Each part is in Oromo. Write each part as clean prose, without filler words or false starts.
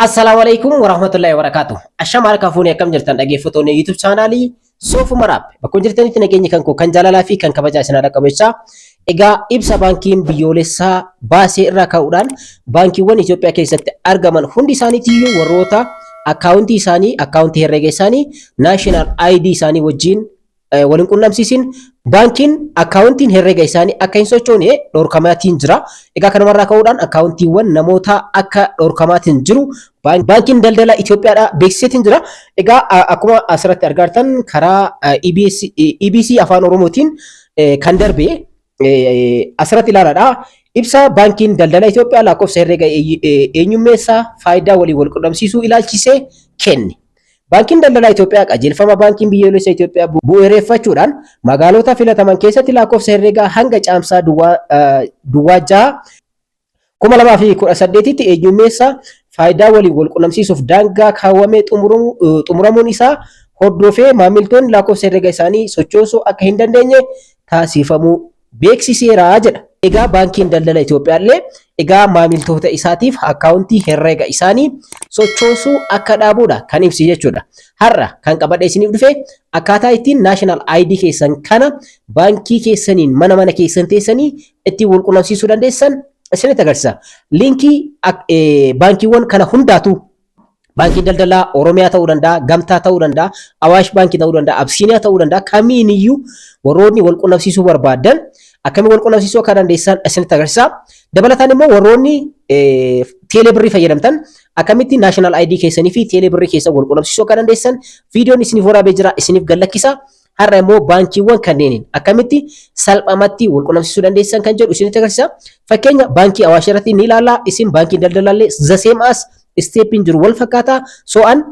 Assalaamu alaikum warahmatullahi wabarakatuh. Ashama harka fuunee, akkam jirtan dhaggeeffattoonni YouTube chaanaalii Soofuma Raap? Bakka jirtanitti nageenyi kan koo kan jaalalaa fi kan kabajaa isin haa dhaqqabu jechaa. Egaa ibsa baankiin biyyoolessaa baasee irraa ka'uudhaan baankiiwwan Itoophiyaa keessatti argaman hundi isaaniitiyyuu warroota akkaawuntii isaanii, akkaawuntii herreega isaanii national ID isaanii wajjin waliin qunnamsiisin baankiin akkaawuntiin herreega isaanii akka hin sochoone dhorkamaatiin jira. Egaa kanumarraa ka'uudhaan akkaawuntiiwwan namoota akka dhorkamaatiin jiru baankiin daldala Itoophiyaadhaa beeksiseetiin jira. Egaa akkuma asirratti argartan karaa EBC Afaan Oromootiin kan darbe asirratti ilaalaadha. Ibsa baankiin daldala Itoophiyaa lakkoofsa herreega eenyummeessaa faayidaa waliin wal qunnamsiisuu ilaalchisee kenne. Baankiin Daldalaa Itoophiyaa qajeelfama Baankiin Biyyoolessa Itoophiyaa bu'uureffachuudhaan magaalota filataman keessatti lakkoofsa herreegaa hanga caamsaa duwwaa 6, 2018tti eenyummeessa faayidaa waliin wal qunnamsiisuuf daangaa kaawwamee xumuramuun isaa hordofee maamiltoonni lakkoofsa herreega isaanii sochoosuu akka hin dandeenye taasifamuu beeksiseera jedha. Egaa baankiin daldala Itoophiyaa illee egaa maamiltoota isaatiif akkaawuntii herreega isaanii sochoosuu akka dhaabuudha kan ibsi jechuudha. Har'a kan qabadhee isiniif dhufe akkaataa ittiin national ID keessan kana baankii keessaniin mana mana keessan teessanii ittiin wal qunnamsiisuu dandeessan isinitti agarsiisa. Liinkii baankiiwwan kana hundaatu, baankiin daldalaa Oromiyaa ta'uu danda'a, Gamtaa ta'uu danda'a, Awaash Baankii ta'uu danda'a, Absiiniyaa ta'uu danda'a, kamiiniyyuu warroonni wal qunnamsiisuu barbaadan akkamiin wal qunnamsiisuu akka dandeessan isinitti agarsiisa. Dabalataan immoo warroonni teelee birrii fayyadamtan akkamitti national ID keessanii fi teelee birrii keessan wal qunnamsiisuu akka dandeessan viidiyoon isiniif waraabee jira, isiniif gallakkisa. Har'a immoo baankiiwwan kanneeniin akkamitti salphamatti wal qunnamsiisuu dandeessan kan jedhu isinitti agarsiisa. Fakkeenya baankii Awaash irratti ni ilaalla. Isin baankii daldalaallee the same as stepiin jiru wal fakkaata. So an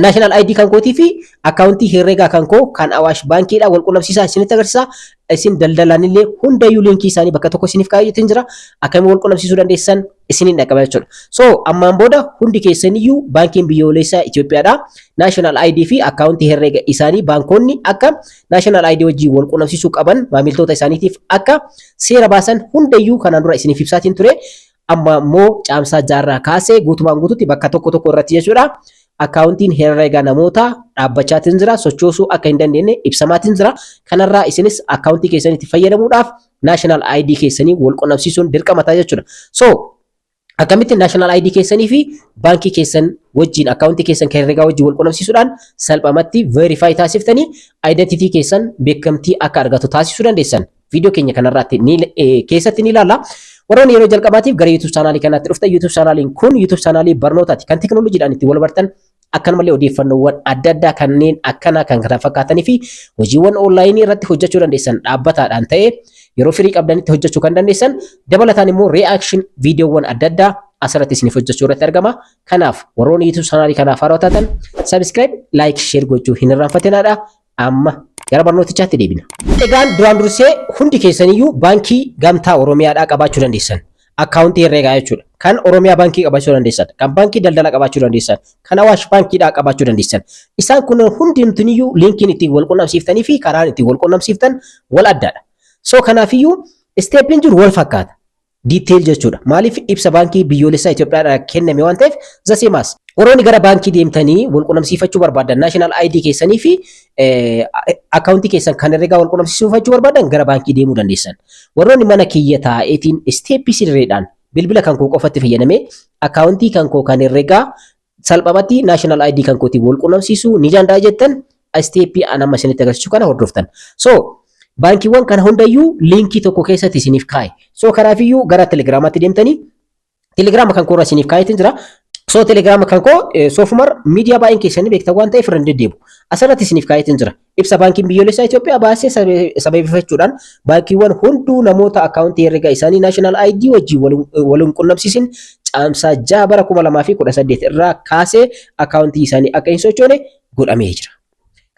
national ID kan kootii fi akkaawuntii herreegaa kan koo kan Awaash baankiidha wal qunnamsiisaa isinitti agarsiisa. Isin daldalaanillee hundayyuu liinkii isaanii bakka tokko isiniif kaa'eetiin jira. Akkamiin wal qunnamsiisuu dandeessan isiniin dhaqqaba jechuudha. So ammaan booda hundi keessaniyyuu baankiin biyyoolessaa Itoophiyaadha. National ID fi akkaawuntii herreega isaanii baankonni akka national ID wajjin wal qunnamsiisuu qaban maamiltoota isaaniitiif akka seera baasan hundayyuu kanaan dura isiniif ibsaatiin ture. Amma immoo caamsaa 6rraa kaasee guutumaan guututti bakka tokko tokko irratti jechuudha. Akkaawuntiin herreega namoota dhaabbachaatiin jira, sochoosuu akka hin dandeenye ibsamaatiin jira. Kanarraa isinis akkaawuntii keessanitti fayyadamuudhaaf national ID keessanii wal qunnamsiisuun dirqama ta'a jechuudha. So akkamitti national ID keessanii fi baankii keessan wajjin, akkaawuntii keessan kan herreegaa wajjin wal qunnamsiisuudhaan salphamatti verify taasiftanii identity keessan beekamtii akka argatu taasisuu dandeessan viidiyoo keenya kanarraatti keessatti ni ilaalla. Warroonni yeroo jalqabaatiif gara YouTube chaanaalii kanaatti dhuftan, YouTube chaanaaliin kun YouTube chaanaalii barnootaati kan teekinooloojiidhaan itti wal bartan, akkanumallee odeeffannoowwan adda addaa kanneen akkanaa kan kana fakkaatanii fi hojiiwwan onlaayinii irratti hojjechuu dandeessan, dhaabbataadhaan ta'ee yeroo firii qabdanitti hojjechuu kan dandeessan, dabalataan immoo reaction viidiyoowwan adda addaa asirratti isiniif hojjechuu irratti argama. Kanaaf warroonni YouTube chaanaalii kanaaf haaraa taatan subscribe, like, share gochuu hin irraanfatinaadha. Amma gara barnootichaatti deebina. Egaan duraan dursee hundi keessaniyyuu baankii Gamtaa Oromiyaadhaa qabaachuu dandeessan. Akkaawuntii herreegaa jechuudha. Kan Oromiyaa Baankii qabaachuu dandeessan, kan Baankii Daldalaa qabaachuu dandeessan, kan Awaash Baankiidhaa qabaachuu dandeessan. Isaan kunneen hundumtuniyyuu liinkiin ittiin wal qunnamsiiftanii fi karaan ittiin wal qunnamsiiftan wal addaadha. So kanaafiyyuu stepiin jiru wal fakkaata. Detail jechuudha. Maaliif? Ibsa baankii biyyoolessaa Itoophiyaadhaa kenname waan ta'eef the same as. Warroonni gara baankii deemtanii wal qunnamsiifachuu barbaadan, national ID keessanii fi akkaawuntii keessan kan herreegaa wal qunnamsiifachuu barbaadan gara baankii deemuu dandeessan. Warroonni mana kiyya taa'eetiin stepii sirriidhaan bilbila kan koo qofatti fayyadamee akkaawuntii kan koo kan herreegaa salphamatti national ID kan kootiin wal qunnamsiisuu ni danda'a jettan, stepii an amma isinitti agarsiisu kana hordoftan. So baankiiwwan kana hundayyuu liinkii tokko keessatti isiniif kaa'e. So kanaafiyyuu gara telegiraamaatti deemtanii telegiraama kan koorra isiniif kaa'eetiin jira. So telegiraama kan koo Soofumar miidiyaa baay'een keessanii beektan waan ta'eef irra hin deddeebu. Asirratti isiniif kaa'eetiin jira. Ibsa baankiin biyyoolessaa Itoophiyaa baasee sababeeffachuudhaan baankiiwwan hunduu namoota akkaawuntii herreega isaanii national ID wajjin waliin qunnamsiisin caamsaa 6 bara 2018 irraa kaasee akkaawuntii isaanii akka hin sochoone godhamee jira.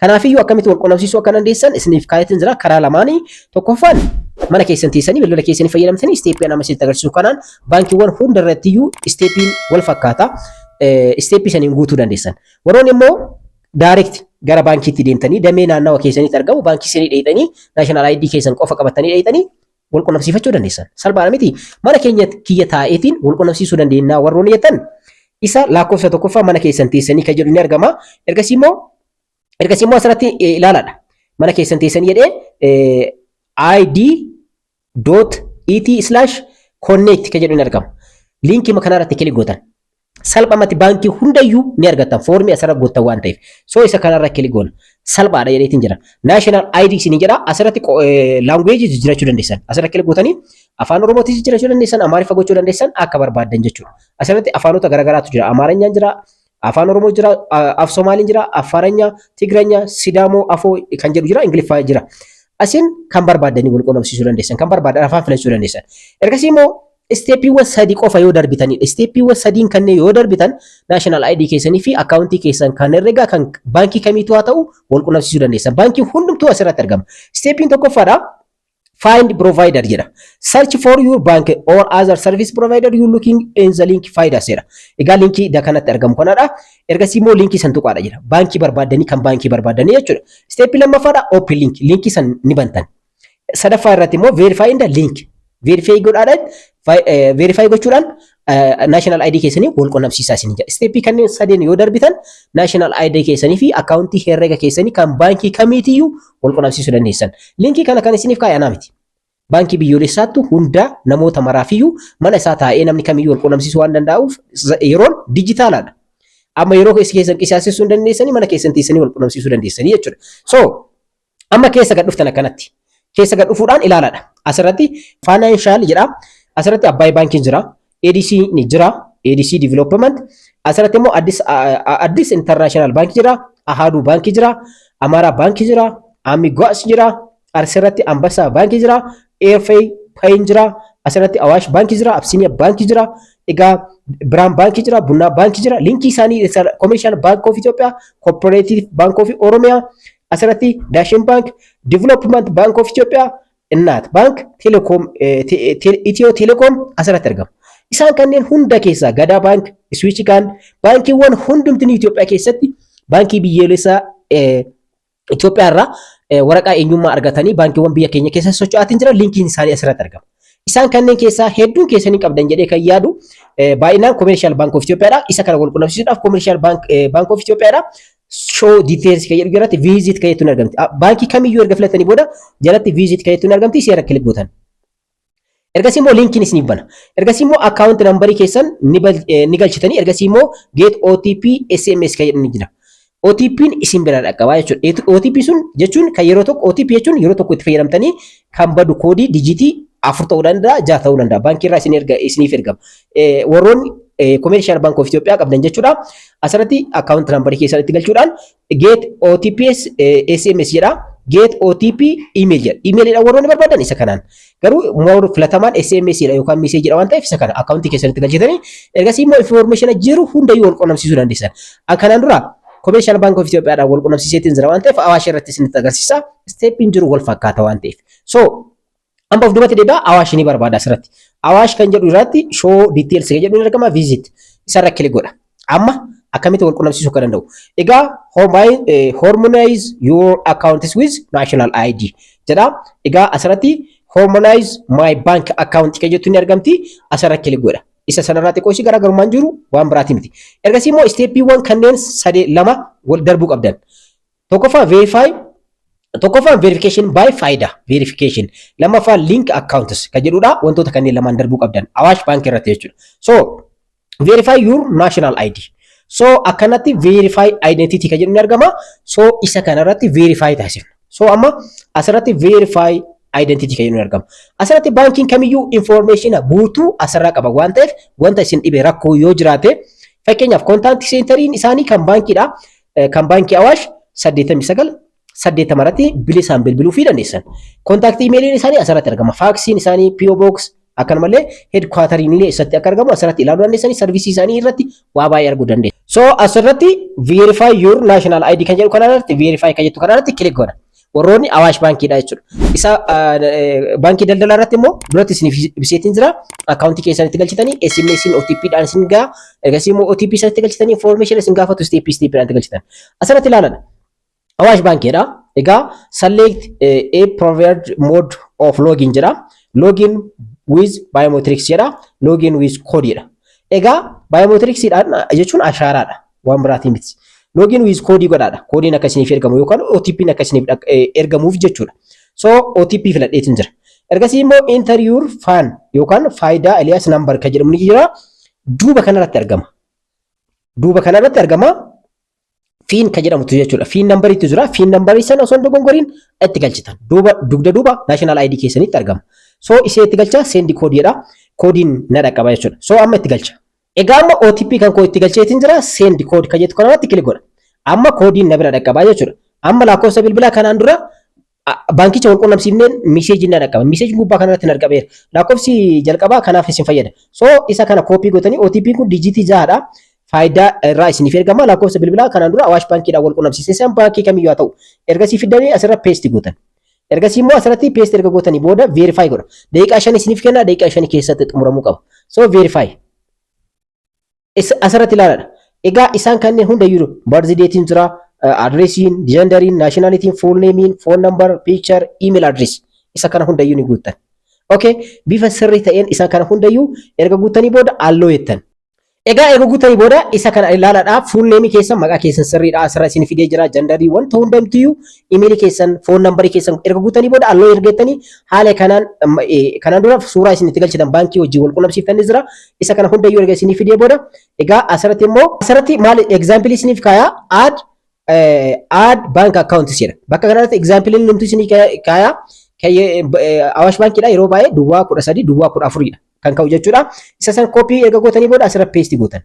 Kanaafiyyuu akkamitti wal qunnamsiisuu akka dandeessan isiniif kaa'eetiin jira karaa lamaanii. Tokkoffaan mana keessan teessanii bilbila keessanii fayyadamtanii stepii nama isinitti agarsiisu kanaan baankiiwwan hunda irrattiyyuu stepiin wal fakkaata. Stepii saniin guutuu dandeessan. Warroonni immoo direct gara baankiitti deemtanii damee naannawa keessanitti argamu baankii isinii dheeyxanii national ID keessan qofa qabatanii dheeyxanii wal qunnamsiifachuu dandeessan. Salphaadha miti? Mana keenya kiyya taa'eetiin wal qunnamsiisuu dandeenya warroonni jettan Isa lakkoofsa tokkoffaa mana keessan teessanii kan jedhu ni argama. Ergasii immoo asirratti ilaalaadha. Mana keessan teessanii jedhee id.et/connect kan jedhu ni argama. Liinkii kanarratti click gootan. Salphumatti baankii hundayyuu ni argattan, foormii asirra guuttan waan ta'eef. So isa kanarra click goona. Salphaadha jedheetiin jira. National ID isinii jedha. Asirratti language jijjiirachuu dandeessan. Asirra click gootanii Afaan Oromootis jijjiirachuu dandeessan, Amaariffa gochuu dandeessan, akka barbaaddan jechuudha. Asirratti afaanota garaagaraatu jira. Amaaranyaan jira, Afaan Oromoo jira, Af Somaaliin jira, Affaaranya, Tigranya, Sidaamoo, Afoo kan jedhu jira, Ingiliffaa jira. Asin kan barbaaddanii wal quunnamsiisuu dandeessan, kan barbaadan afaan filachuu dandeessan. Ergasii immoo stepiiwwan sadii qofa yoo darbitanidha. Stepiiwwan sadiin kanneen yoo darbitan, national ID keessanii fi akkaawuntii keessan kan herregaa kan baankii kamiitu haa ta'u wal quunnamsiisuu dandeessan. Baankii hundumtuu asirratti argama. Stepiin tokkoffaadha. Find provider jedha. Search for your bank or other service provider you looking in the link Fayda jedha. Egaa linkii da kanatti argamu kanadha. Ergasii immoo linkii san tuqaadha jedha. Baankii barbaaddanii, kan baankii barbaaddanii jechuudha. Stepii lammaffaadha, open link. Linkii san ni bantan. Sadaffaa irratti immoo verify in the link. Verify godhaadhaan, verify gochuudhaan national ID keessanii wal qunnamsiisaa isin jedha. Stepii kanneen sadeen yoo darbitan, national ID keessanii fi akkaawuntii herrega keessanii kan baankii kamiitiyyuu wal qunnamsiisuu dandeessan. Linkii kana kan isiniif kaa'e anaa miti. Baankii biyyoolessaattu hunda namoota maraafiyyuu mana isaa taa'ee namni kamiyyuu wal qunnamsiisuu waan danda'uuf, yeroon dijitaalaadha. Amma yeroo keessan qisaasessuu hin dandeessanii, mana keessan teessanii wal qunnamsiisuu dandeessanii jechuudha. So amma keessa gad dhuftan akkanatti. Keessa gad dhufuudhaan ilaalaadha. Asirratti financial jedha. Asirratti Abbaay Baankiin jira. ADC ni jira. ADC Development. Asirratti immoo Addis International Bank jira. Ahaduu Baankii jira. Amaaraa Baankii jira. Amigoas jira. Asirratti Ambassaa Baankii jira. Airfay Payin jira. Asirratti Awaash Baankii jira. Absiiniyaa Baankii jira. Egaa Biraan Baankii jira. Bunnaa Baankii jira. Linkii isaanii Commercial Bank of Ethiopia, Cooperative Bank of Oromiyaa, asirratti Daashin Bank, Development Bank of Ethiopia, Innaat Bank, Telekom, Itiyoo Telekom asirratti argama. Isaan kanneen hunda keessaa Gadaa Bank, Swiichikaan, baankiiwwan hundumti Itoophiyaa keessatti baankii biyyoolessaa Itoophiyaa irraa waraqaa eenyummaa argatanii baankiiwwan biyya keenya keessa socho'aatiin jiran linkiin isaanii asirratti argama. Isaan kanneen keessaa hedduun keessanii qabdan jedhee kan yaadu baay'inaan Commercial Bank of Ethiopiaadha. Isa kana wal qunnamsiisuudhaaf Commercial Bank of Ethiopiaadha. Show details kan jedhu jalatti visit kan jettuun argamti. Baankii kamiyyuu erga filatanii booda jalatti visit kan jettuun argamti, seera click gootan. Ergasii immoo linkiin isiniif bana. Ergasii immoo account numberii keessan ni galchitanii, ergasii immoo get OTP SMS kan jedhu ni jira. OTP'n isin bira dhaqqabaa jechuudha. OTP sun jechuun kan yeroo tokko, OTP jechuun yeroo tokko itti fayyadamtanii kan badu, koodii dijitii afur ta'uu danda'a, jaha ta'uu danda'a. Baankii irraa isin erga isiniif ergama. Warroonni Commercial Bank of Ethiopia qabdan jechuudha. Asirratti account numberii keessan itti galchuudhaan get OTP SMS jedha. Get OTP email jedha. Emailidha warroonni barbaadan isa kanaan. Garuu more filatamaan SMS dha yookaan message dha waan ta'eef, isa kana akkaawuntii keessanitti galchitanii ergasii immoo information jiru hundayyuu wal qunnamsiisuu dandeessan. Kanaan dura Commercial Bank of Ethiopiaadhaan wal qunnamsiiseetiin jira waan ta'eef, Awaash irratti isinitti agarsiisa. Stepiin jiru wal fakkaata waan ta'eef. So amma of duubatti deebi'a, Awaash ni barbaada asirratti. Awaash kan jedhu irratti show details kan jedhu ni argama, visit isarra click godha. Amma akkamitti wal qunnamsiisuu akka danda'u. Egaa harmonize your accounts with national ID jedha. Egaa asirratti harmonize my bank account kan jettu ni argamti, asirra click godha. Isa sanarraa xiqqoo ishii garaagarummaan jiru waan biraati miti. Ergasii immoo stepiiwwan kanneen sadee lama wal darbuu qabdan. Tokkoffaa verify, tokkoffaan verification by Fayda verification, lammaffaan link accounts kan jedhudha. Wantoota kanneen lamaan darbuu qabdan Awaash Baankii irratti jechuudha. So verify your national ID. So akkanatti verify identity kan jedhu ni argama. So isa kanarratti verify taasifna. So amma asirratti verify identity kan jedhu ni argama. Asirratti baankiin kamiyyuu information guutuu asirraa qaba waan ta'eef, wanta isin dhibe rakkoo yoo jiraate, fakkeenyaaf contact centeriin isaanii kan baankiidha. Kan baankii Awaash 89 80 irratti bilisaan bilbiluu fi dandeessan. Contact emailiin isaanii asirratti argama. Faaksiin isaanii, PO Box, akkanumallee headquarteriin illee isatti akka argamu asirratti ilaaluu dandeessanii, serviceii isaanii irratti waa baay'ee arguu dandeessu. So asirratti verify your national ID kan jedhu kanarratti, verify kan jettu kanarratti click godha. Warroonni Awaash Baankiidha jechuudha. Isa baankii daldalaa irratti immoo duratti isiniif ibseetiin jira. Akkaawuntii keessanitti galchitanii SMS OTP dhaan isin gaha. Ergasii immoo OTP isatti galchitanii information isin gaafatu stepii stepiidhaan itti galchitan. Asirratti ilaaladha. Awaash Baankiidha. Egaa select a preferred mode of login jedha. Login with biometrics jedha. Login with code jedha. Egaa biometricsiidhaan jechuun ashaaraadha, waan biraatii miti. Login with koodii godhaadha. Koodiin akka isiniif ergamu yookaan OTP'n akka isiniif ergamuuf jechuudha. So OTP filadheetiin jira. Ergasii immoo enter your FAN yookaan Faayidaa alias number kan jedhamu ni jira. Duuba kanarratti argama. Duuba kanarratti argama. FIN kan jedhamutu jechuudha. FIN numberiitu jira. FIN numberii sana osoo hin dogongoriin itti galchitan. Duuba, dugda duuba national ID keessanitti argama. So isee itti galcha, send koodiidha. Koodiin na dhaqqaba jechuudha. So amma itti galcha. Egaa amma OTP kan koo itti galcheetiin jira. Send code kan jettu kanarratti click godha. Amma koodiin na bira dhaqqabaa jechuudha. Amma lakkoofsa bilbilaa kanaan dura baankicha wal quunnamsiifneen messageiin na dhaqqaba. Messageiin gubbaa kanarratti na argameera. Lakkoofsi jalqabaa kanaaf isin fayyada. So isa kana copy gootanii, OTP kun digitii 6dha. Faayidaa irraa isiniif ergama. Lakkoofsa bilbilaa kanaan dura Awaash Baankiidhaan wal quunnamsiisee san, baankii kamiyyuu haa ta'u. Ergasii fiddanii asirra paste gootan. Ergasii immoo asirratti paste erga gootanii booda verify godha. Daqiiqaa 5 isiniif kenna, daqiiqaa 5 keessatti xumuramuu qaba. So verify. Asirratti ilaaladha. Egaa isaan kanneen hundayyuu birth dateiin jira, addressiin, genderiin, nationalityn, full nameiin, phone number, picture, email address, isa kana hundayyuu ni guuttan. Okay, bifa sirrii ta'een isaan kana hundayyuu erga guuttanii booda allow jettan. Egaa erga guuttanii booda isa kana ilaalaadha. Full nameii keessan, maqaa keessan sirriidha. Asirra isin fidee jira. Genderii, wanta hundamtiyyuu, emailii keessan, phone numberii keessan erga guuttanii booda allow ergettanii, haala kanaan kanaan dura suuraa isin itti galchitan baankii wajjin wal quunnamsiiftanii jira. Isa kana hundayyuu erga isinii fidee booda, egaa asirratti immoo asirratti maal exampleii isiniif kaayaa, add bank account jedha. Bakka kanarratti exampleiin numti isinii kaayaa Awaash Baankiidha, yeroo baay'ee duwwaa 13 duwwaa 14dha kan ka'u jechuudha. Isa san copy erga gootanii booda asirra paste gootan.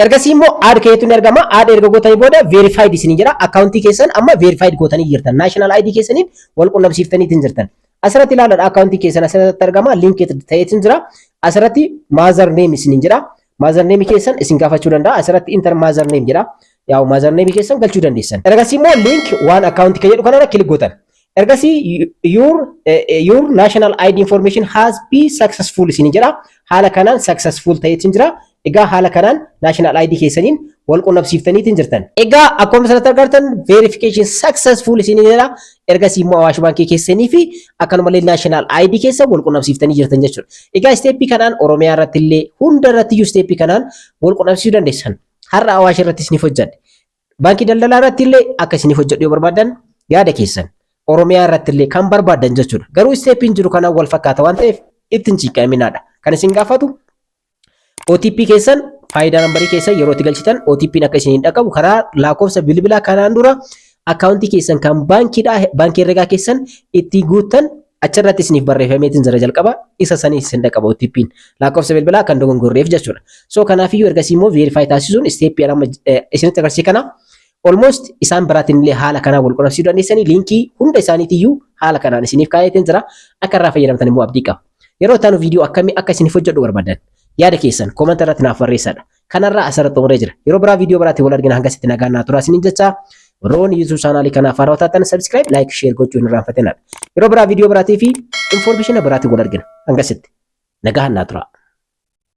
Ergasii immoo add keetu ni argama. Add erga gootanii booda verified isinii jira. Akkaawuntii keessan amma verified gootanii jirtan. National ID keessaniin wal quunnamsiiftaniitiin jirtan. Asirratti ilaaladha, akkaawuntii keessan asirratti argama. Linkii ta'eetiin jira. Asirratti mother name isiniin jira. Mother name keessan isin gaafachuu danda'a. Asirratti enter mother name jedha. Yaa'u mother name keessan galchuu dandeessan. Ergasii immoo link one account kan jedhu kanarra click gootan. Ergasii your national ID information has been successful isin jedha. Haala kanaan successful ta'eetiin jira. Egaa haala kanaan national ID keessaniin wal quunnamsiiftaniitiin jirtan. Egaa akkuma asirratti argartan verification successful isin jedha. Ergasii immoo Awaash Baankii keessanii fi akkanumallee national ID keessa wal quunnamsiiftanii jirtan jechuudha. Egaa stepii kanaan Oromiyaa irratti illee, hunda irratti iyyuu stepii kanaan wal quunnamsiisuu dandeessan. Har'a Awaash irratti isiniif hojjedhe. Baankii Daldalaa irratti illee akka isiniif hojjedhu yoo barbaadan, yaada keessan, Oromiyaa irratti illee kan barbaadan jechuudha. Garuu stepiin jiru kanaan wal fakkaata waan ta'eef ittiin cinqaminaadha. Kan isin gaafatu OTP keessan, Faayidaa numberii keessan yeroo itti galchitan OTP'n akka isiniin dhaqqabu karaa lakkoofsa bilbilaa kanaan dura akkaawuntii keessan kan baankiidhaa, baankii herregaa keessan itti guuttan achirratti isiniif barreeffameetiin jira jalqaba, isa sanii isin dhaqqaba OTP'n lakkoofsa bilbilaa kan dogongorreef jechuudha. So kanaafiyyuu ergasii immoo verify taasisuun stepii amma isinitti agarsiise kana almost isaan biraatiin illee haala kanaan wal quunnamsiisuu dandeessanii. Linkii hunda isaaniitiyyuu haala kanaan isiniif kaayeetiin jira. Akka irraa fayyadamtan immoo abdii qaba. Yeroo itti aanu viidiyoo akkamii akka isiniif hojjedhu barbaadan yaada keessan comment irratti naaf barreessadha. Kanarraa asirratti xumuree jira. Yeroo biraa viidiyoo biraatiin wal argina, hanga sitti nagaan naa turaa isiniin jecha, warroonni YouTube channelii kanaaf haarawaa taatan subscribe, like, share gochuu hin irraanfatinaa. Yeroo biraa viidiyoo biraatii fi information biraatiin wal argina. Hanga sitti nagaan naa turaa.